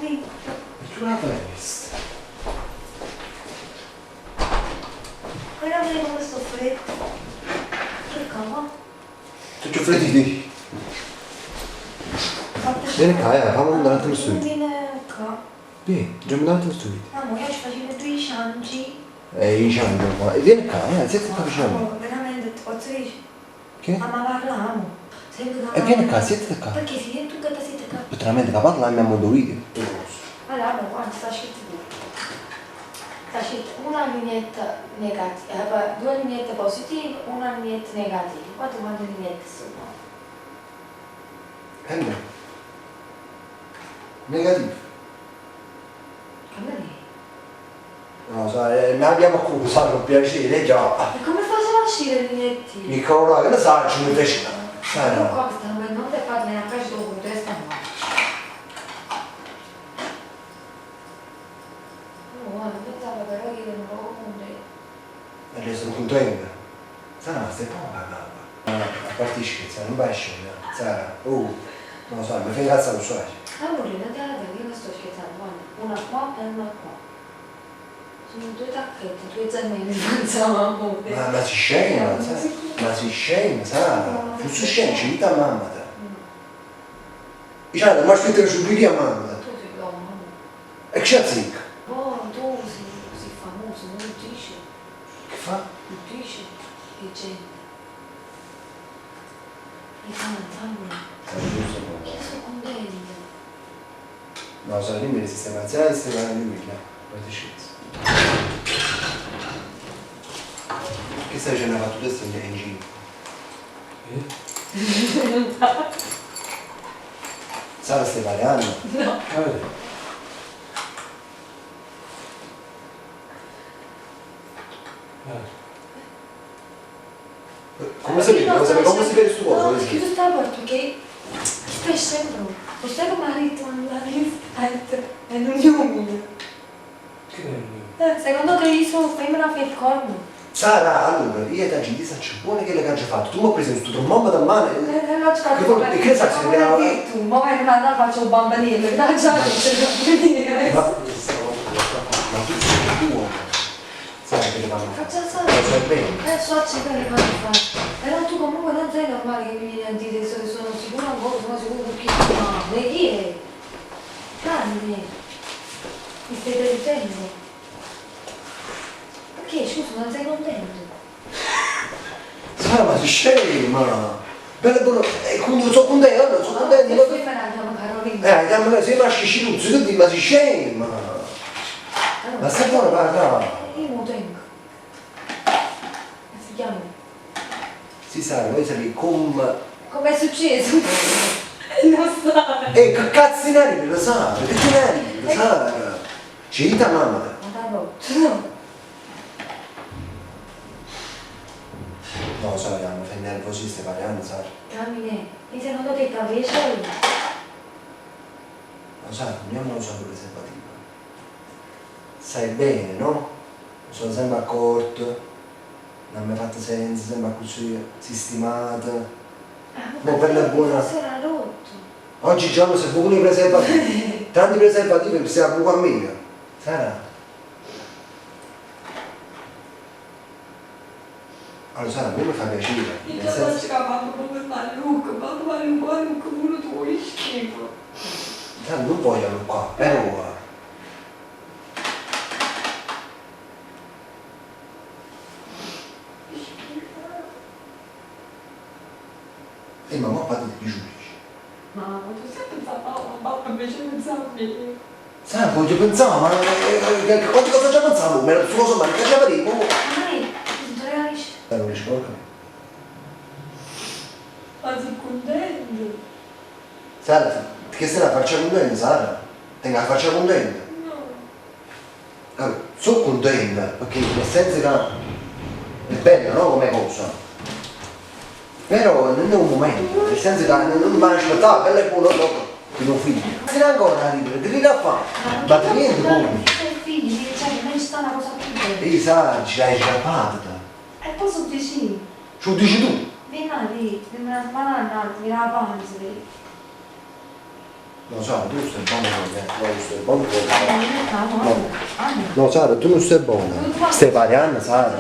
freddo. E chiudi la fenesta. Guarda bene come sto freddo. Che cavolo? Tutto freddo di Vieni qua, fammi un attimo su. Vieni qua. Vieni, andiamo un attimo su. Amore, io ci facevo due cianci. E i cianci qua. E vieni qua, siete qua vicino a me. Oh, veramente, ti posso dire? Che? Ma parliamo. Sempre E vieni qua, siete qua. Perché se tu che ti siete qua. Veramente, che parla abbiamo dovuto. Allora, amore, guarda, sta scritto qui. Sta scritto una lineetta negativa, due lineette positive, una lineetta negativa. Guarda quante lineette sono. Eh no. Negativo. Come lì? No, sai, ne abbiamo accusato con piacere, già. E come faccio a uscire le lineette? Mi corona, che ne sai, ci mi piace. Sai, Io no. qua stanno non te parli neanche dopo testa no. No, guarda, pensavo però che ero un poco contento. Adesso sono contento. Sara, ma stai poca, capa. A parte scherzi, non vai a scena. Sara, oh, non lo so, mi fai incazzare lo sai. Amore, non te la devo, io non sto scherzando, guarda, una qua e una qua. Sono due tacchette, due zannini, pensavo amore. Ma si scema, sai? Ma si scema, Sara. Tu sei scema, ci vita mamma te. Diciamo, ma aspetta che ci a mamma. Tu sei l'uomo, amore. E che c'è zicca? Oh, tu sei famoso, non dici, Che fa? non dici, che gente. E tanto, amore. Io sono contenta. No, Sara, dimmi se stai pazzendo, stai parlando di quella. Poi ti scherzi. Che stai facendo la battuta stai in giro? Eh? Sara stai parlando? No. Vabbè. Come si vede? Come si vede su cosa? No, chiudo sta porta perché stai scendo. Lo sai come marito non la rispetto e non mi umilia. Che è? Secondo te io sono femmina per il corno? Sara, allora, io ti dico, buone che le che hai fatto. Tu mi hai preso questo termometro in mano. No, Che vuol- che sai se Come ne- dire tu, ma vai a faccio un bambinello, dai già che Ma, ma tu sei tuo. Sai che ti fanno? Faccia Lo sai. sai bene. So che le fanno fare. Però tu comunque non sei normale che mi vieni a dire se sono sicura ancora, sono sicuro che no, ma chi è? Carmine, mi stai deludendo. Perché scusa, non sei contento? Sara, ma sei scema. Bello buono. E quando sono contento, allora sono contento. E poi me la chiamo Carolina. Chiamo se ma sciciluzzo, tu dici, ma sei scema. Ma stai buono, va, Io non tengo. Si chiama? Si sa, voi sapete come... Com'è successo? Non so. E che cazzo in arrivi, lo sa, che te ne arrivi, lo sa. C'è mamma. Ma da rotto. No, sai, mi fai nervosire, stai parlando, sai. Carmine, mi secondo te capisci? Lo sai, mia non usa il preservativo. Sai bene, no? Sono sempre accorto, non mi ha fatto senso, sempre così, sistemata. Ah, Ma per la buona- Forse era rotto. Oggigiorno se bucano i preservativi, tanti preservativi si buco a me. Sara. Allora Sara, a me mi fa piacere. Nel senso, come fa Luca, ma come Luca, Luca, uno tuo schifo. Sara, non vogliono qua, però. E mamma padre di giudici. Ma tu stai pensando a mamma invece pensavo a me. Sara, voglio pensare, ma quante cosa già pensavo? Ma su cosa ma che già vedevo? Amore, non te la riesci? Sara, non riesco a capire. Ma sono contento. Sara, che stai la faccia contenta, Sara? Tenga la faccia contenta. No. Allora, sono contenta, perché nel senso che è bello, no? Come cosa. Però non è un momento, nel senso che non mi aspettavo, bello e buono dopo, di un figlio. Se ancora a ridere, ti ridi a fare. Ma ti niente come. Figli, cioè, non sta una cosa più bella. E sa, ci l'hai scappata. E poi sono vicini. Ce lo dici tu. Vieni lì, una settimana andante, mi la panza lì. No, Sara, tu stai buona, eh. No, tu stai buona. No, no, No, Sara, tu non stai buona. Stai pariando, Sara.